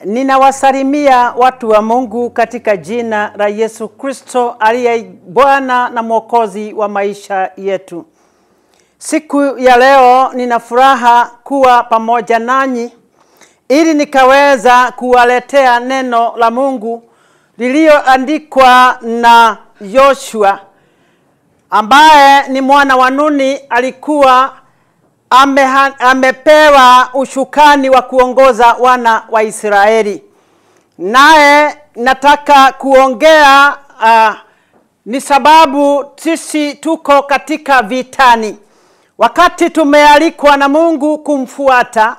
Ninawasalimia watu wa Mungu katika jina la Yesu Kristo aliye Bwana na Mwokozi wa maisha yetu. Siku ya leo nina furaha kuwa pamoja nanyi ili nikaweza kuwaletea neno la Mungu lililoandikwa na Yoshua ambaye ni mwana wa Nuni. Alikuwa amepewa ushukani wa kuongoza wana wa Israeli. Naye nataka kuongea ni sababu sisi tuko katika vitani. Wakati tumealikwa na Mungu kumfuata,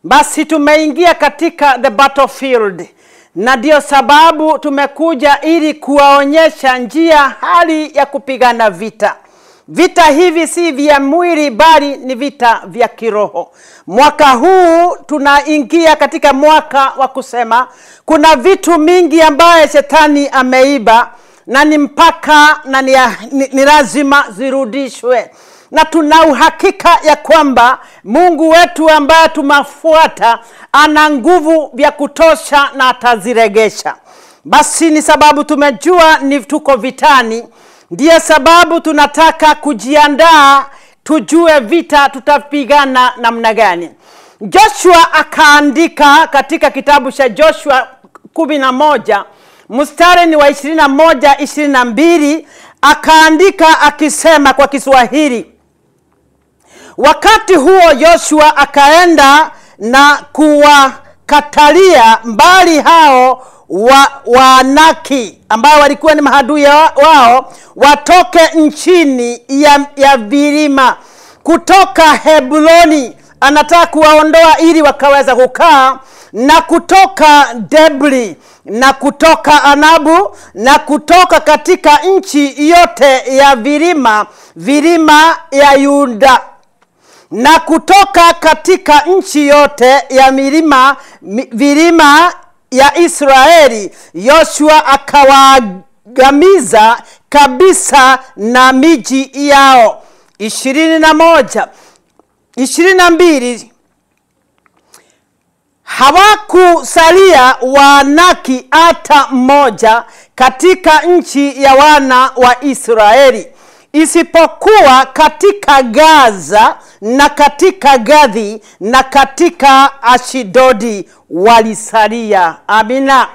basi tumeingia katika the battlefield. Na ndio sababu tumekuja ili kuwaonyesha njia hali ya kupigana vita. Vita hivi si vya mwili bali ni vita vya kiroho. Mwaka huu tunaingia katika mwaka wa kusema kuna vitu mingi ambaye shetani ameiba na ni mpaka na ni lazima zirudishwe. Na tuna uhakika ya kwamba Mungu wetu ambaye tumafuata ana nguvu vya kutosha na ataziregesha. Basi ni sababu tumejua ni tuko vitani. Ndiyo sababu tunataka kujiandaa, tujue vita tutapigana namna gani. Joshua akaandika katika kitabu cha Joshua 11 mstari ni wa 21 22, akaandika akisema kwa Kiswahili: wakati huo Joshua akaenda na kuwakatalia mbali hao Waanaki ambao walikuwa ni maadui wao, watoke nchini ya vilima kutoka Hebroni. Anataka kuwaondoa ili wakaweza kukaa, na kutoka Debri na kutoka Anabu na kutoka katika nchi yote ya vilima ya Yuda na kutoka katika nchi yote ya vilima ya Israeli. Yoshua akawaangamiza kabisa na miji yao. 21 22, hawakusalia Waanaki hata mmoja katika nchi ya wana wa Israeli, isipokuwa katika Gaza na katika Gathi na katika Ashidodi walisalia. Amina.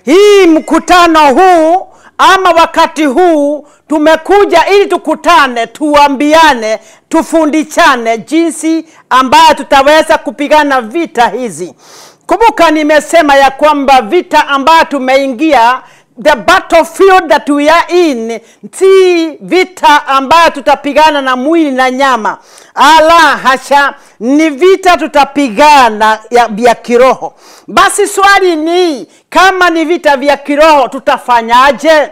Hii mkutano huu ama wakati huu tumekuja ili tukutane, tuambiane, tufundishane jinsi ambayo tutaweza kupigana vita hizi. Kumbuka nimesema ya kwamba vita ambayo tumeingia, the battlefield that we are in, si vita ambayo tutapigana na mwili na nyama. Ala hasha, ni vita tutapigana vya kiroho. Basi swali ni, kama ni vita vya kiroho tutafanyaje?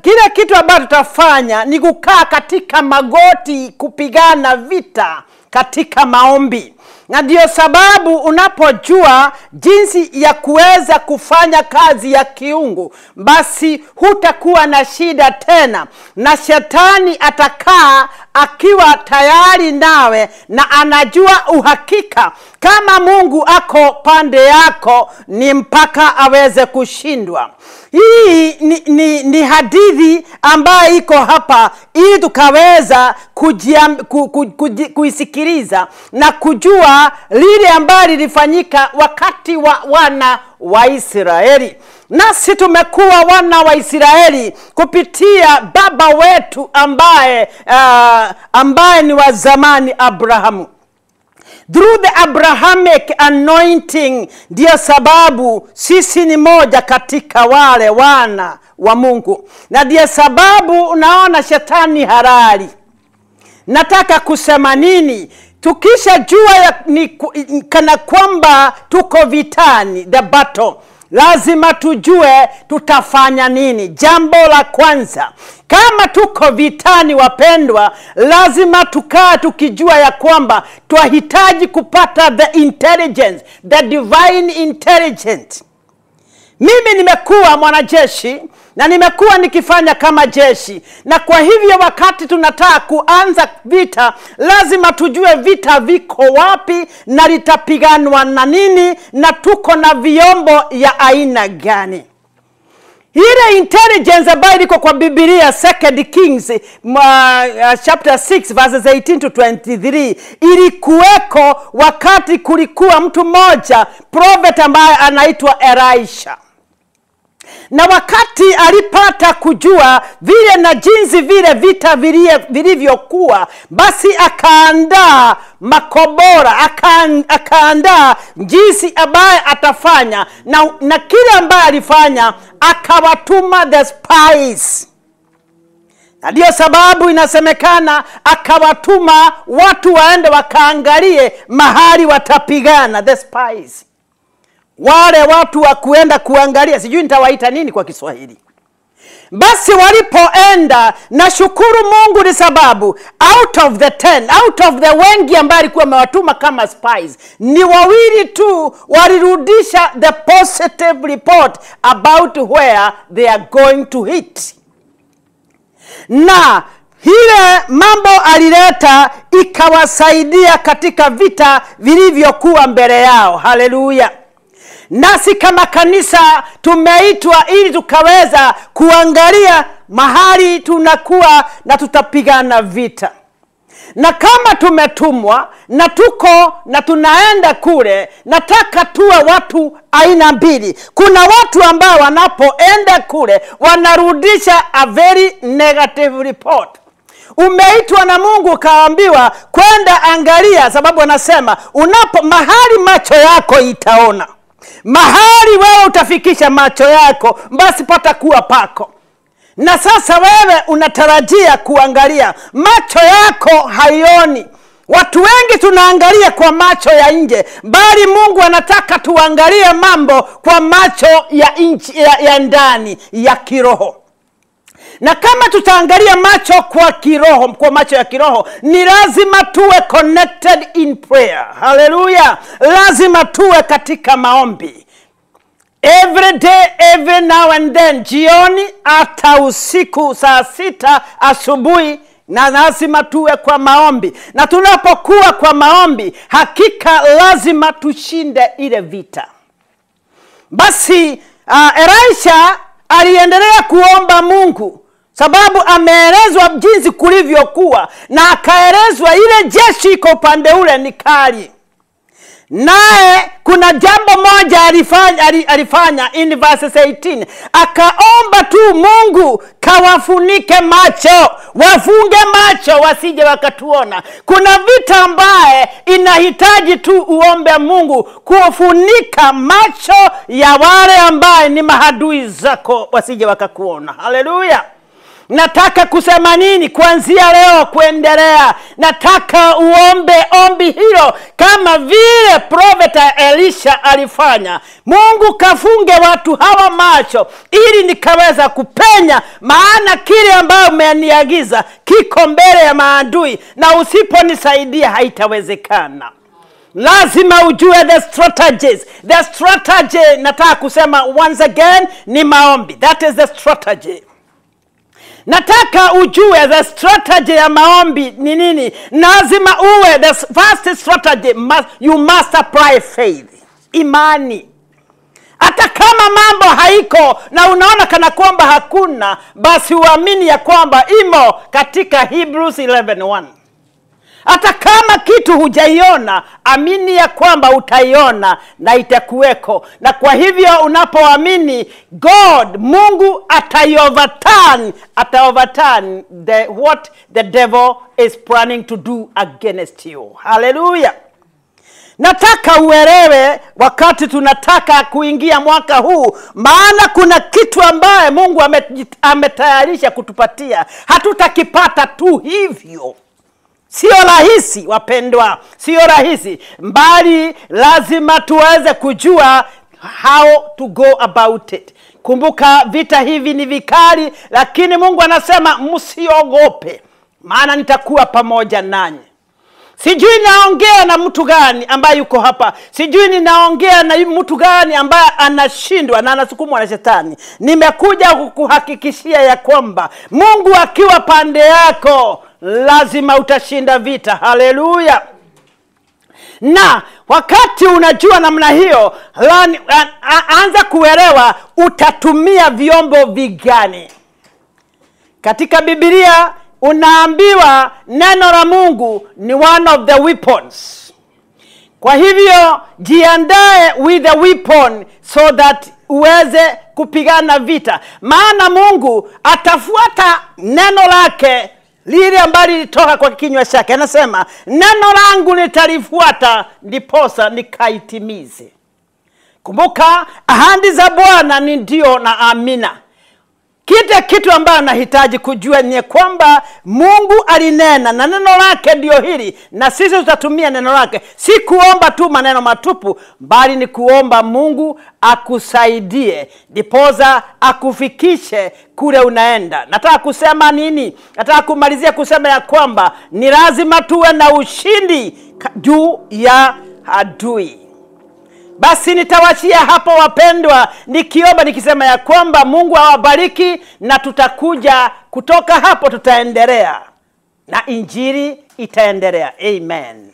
Kile kitu ambacho tutafanya ni kukaa katika magoti kupigana vita katika maombi. Na ndio sababu unapojua jinsi ya kuweza kufanya kazi ya kiungu, basi hutakuwa na shida tena, na shetani atakaa akiwa tayari nawe na anajua uhakika kama Mungu ako pande yako ni mpaka aweze kushindwa. Hii ni hadithi ambayo iko hapa ili tukaweza kuisikiliza na kujua lile ambalo lilifanyika wakati wa wana wa Israeli. Nasi tumekuwa wana wa Israeli kupitia baba wetu ambaye ni wa zamani, Abrahamu. Through the Abrahamic anointing, ndiyo sababu sisi ni moja katika wale wana wa Mungu. Na ndiyo sababu unaona shetani halali. Nataka kusema nini? Tukisha jua kana kwamba tuko vitani, the battle, lazima tujue tutafanya nini. Jambo la kwanza, kama tuko vitani wapendwa, lazima tukaa tukijua ya kwamba twahitaji kupata the intelligence, the divine intelligence. Mimi nimekuwa mwanajeshi na nimekuwa nikifanya kama jeshi. Na kwa hivyo wakati tunataka kuanza vita, lazima tujue vita viko wapi na litapiganwa na nini na tuko na vyombo ya aina gani. Ile intelligence ambayo iko kwa Biblia, 2 Kings chapter 6 verses 18 to 23, ilikuweko wakati kulikuwa mtu mmoja prophet ambaye anaitwa Elisha. Na wakati alipata kujua vile na jinsi vile vita vilivyokuwa, basi akaandaa makobora, akaandaa jinsi ambaye atafanya, na kile ambaye alifanya akawatuma the spies. Na ndio sababu inasemekana akawatuma watu waende wakaangalie mahali watapigana, the spies. Wale watu wa kuenda kuangalia, sijui nitawaita nini kwa Kiswahili. Basi walipoenda, na shukuru Mungu ni sababu out of the 10, out of the wengi ambao alikuwa amewatuma kama spies, ni wawili tu walirudisha the positive report about where they are going to hit. Na hile mambo alileta ikawasaidia katika vita vilivyokuwa mbele yao. Haleluya. Nasi kama kanisa tumeitwa ili tukaweza kuangalia mahali tunakuwa na tutapigana vita. Na kama tumetumwa na tuko na tunaenda kule, nataka tuwe watu aina mbili. Kuna watu ambao wanapoenda kule wanarudisha a very negative report. Umeitwa na Mungu ukaambiwa kwenda angalia, sababu anasema unapo mahali macho yako itaona, mahali wewe utafikisha macho yako, basi patakuwa pako. Na sasa wewe unatarajia kuangalia, macho yako haioni. Watu wengi tunaangalia kwa macho ya nje, bali Mungu anataka tuangalie mambo kwa macho ya nje, ya ndani, ya kiroho. Na kama tutaangalia macho kwa kiroho, kwa macho ya kiroho, ni lazima tuwe connected in prayer. Hallelujah. Lazima tuwe katika maombi. Every day, every now and then, jioni hata usiku saa 6 asubuhi, na lazima tuwe kwa maombi. Na tunapokuwa kwa maombi, hakika lazima tushinde ile vita. Basi Elisha aliendelea kuomba Mungu, sababu ameelezwa jinsi kulivyokuwa, na akaelezwa ile jeshi iko upande ule ni kali. Naye kuna jambo moja alifanya in verse 18. Akaomba tu Mungu kawafunike macho, wafunge macho wasije wakatuona. Kuna vita ambaye inahitaji tu uombe Mungu kufunika macho ya wale ambaye ni mahadui zako wasije wakakuona. Haleluya. Nataka kusema nini kuanzia leo kuendelea? Nataka uombe ombi hilo kama vile prophet Elisha alifanya. Mungu kafunge watu hawa macho ili nikaweza kupenya, maana kile ambayo umeniagiza kiko mbele ya maadui, na usiponisaidia haitawezekana. Lazima ujue the strategies. The strategy, nataka kusema once again, ni maombi. That is the strategy. Nataka ujue the strategy ya maombi ni nini. Lazima uwe the first strategy, you must apply faith. Imani. Hata kama mambo haiko na unaona kana kwamba hakuna, basi uamini ya kwamba imo katika Hebrews 11:1. Hata kama kitu hujaiona, amini ya kwamba utaiona na itakuweko. Na kwa hivyo unapoamini, God, Mungu ataoverturn what the devil is planning to do against you. Hallelujah. Nataka uelewe wakati tunataka kuingia mwaka huu, maana kuna kitu ambaye Mungu ametayarisha kutupatia. Hatutakipata tu hivyo. Sio rahisi wapendwa, sio rahisi, bali lazima tuweze kujua how to go about it. Kumbuka vita hivi ni vikali, lakini Mungu anasema msiogope, maana nitakuwa pamoja nanyi. Sijui naongea na mtu gani ambaye yuko hapa. Sijui ninaongea na mtu gani ambaye anashindwa na anasukumwa na shetani. Nimekuja kukuhakikishia ya kwamba Mungu akiwa pande yako lazima utashinda vita. Haleluya. Na wakati unajua namna hiyo, anza kuelewa utatumia vyombo vigani. Katika Biblia unaambiwa neno la Mungu ni one of the weapons. Kwa hivyo jiandae with the weapon so that uweze kupigana vita. Maana Mungu atafuata neno lake lile ambalo lilitoka kwa kinywa chake. Anasema neno langu nitalifuata ndiposa nikaitimize. Kumbuka ahadi za Bwana ni ndio na amina. Kile kitu ambacho nahitaji kujua ni kwamba Mungu alinena na neno lake ndio hili, na sisi tutatumia neno lake. Si kuomba tu maneno matupu, bali ni kuomba Mungu akusaidie ndiposa akufikishe kule unaenda. Nataka kusema nini? Nataka kumalizia kusema ya kwamba ni lazima tuwe na ushindi juu ya adui. Basi nitawachia hapo wapendwa, nikiomba nikisema ya kwamba Mungu awabariki, na tutakuja kutoka hapo, tutaendelea na injili itaendelea. Amen.